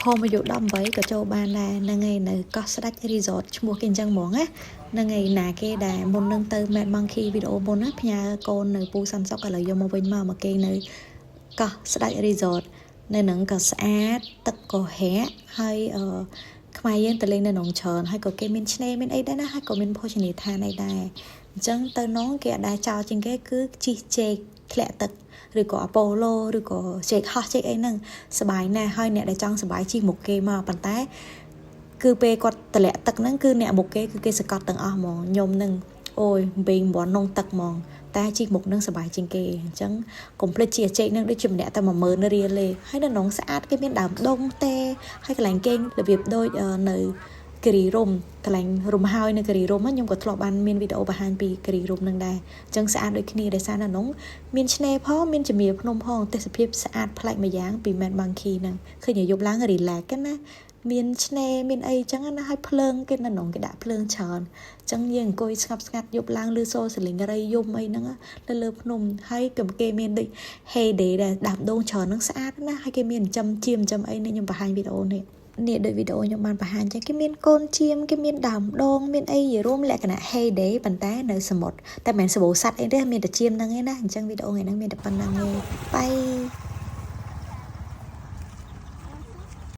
ហមអាយុ18ក៏ចូលបានដែរហ្នឹងហើយនៅកោះស្ដេច Resort ឈ្មោះគេអញ្ចឹងហ្មងណាហ្នឹងហើយណាគេដែលមុននឹងទៅ Mad Monkey វីដេអូមុនណាផ្ញើកូននៅពូសាន់សុកឥឡូវយកមកវិញមកមកគេនៅកោះស្ដេច Resort នៅហ្នឹងក៏ស្អាតទឹកក៏ហាក់ហើយអឺខ្មែរយើងទៅលេងនៅក្នុងច្រើនហើយក៏គេមានឆ្នេរមានអីដែរណាហើយក៏មានភោជនីយដ្ឋានអីដែរអញ្ចឹងទៅនងគេអត់ដែលចោលជាងគេគឺជិះជែកធ្លាក់ទឹកឬក៏អាប៉ូឡូឬក៏ជែកហោះជែកអីហ្នឹងសបាយណាស់ហើយអ្នកដែលចង់សបាយជិះមុខគេមកប៉ុន្តែគឺពេលគាត់តម្លាក់ទឹកហ្នឹងគឺអ្នកមុខគេគឺគេសកត់ទាំងអស់ហ្មងខ្ញុំហ្នឹងអូយវិញបននងទឹកហ្មងតែជិះមុខនឹងសបាយជាងគេអញ្ចឹងកុំភ្លេចជាជែកនឹងដូចជាម្នាក់តែ10000រៀលទេហើយនៅក្នុងស្អាតគេមានដើមដងទេហើយកន្លែងគេងរបៀបដូចនៅគិរីរំកន្លែងរំហើយនៅគិរីរំខ្ញុំក៏ធ្លាប់បានមានវីដេអូបង្ហាញពីគិរីរំនឹងដែរអញ្ចឹងស្អាតដូចគ្នាដោយសារនៅក្នុងមានឆ្នេរផងមានជំរាភ្នំផងទេសភាពស្អាតប្លែកម្យ៉ាងពី Mad Monkey ហ្នឹងឃើញយប់ឡើង relax ណាមានឆ្នេរមានអីចឹងណាហើយភ្លើងគេនៅក្នុងគេដាក់ភ្លើងច្រើនចឹងយើងអង្គុយស្ងប់ស្ងាត់យប់ឡើងលឺសូរសលិងរីយំអីហ្នឹងនៅលើភ្នំហើយក៏គេមានដូច heyday ដែរដើមដូងច្រើនហ្នឹងស្អាតណាស់ហើយគេមានចិញ្ចឹមចៀមចិញ្ចឹមអីនេះខ្ញុំបង្ហាញវីដេអូនេះនេះដោយវីដេអូខ្ញុំបានបង្ហាញចឹងគេមានកូនចៀមគេមានដើមដូងមានអីរួមលក្ខណៈ heyday ប៉ុន្តែនៅសមុទ្រតែមិនមែនសបោសัตว์អីទេមានតែចៀមហ្នឹងឯណាអញ្ចឹងវីដេអូថ្ងៃហ្នឹងមានតែប៉ុណ្្នឹងឯងបាយ។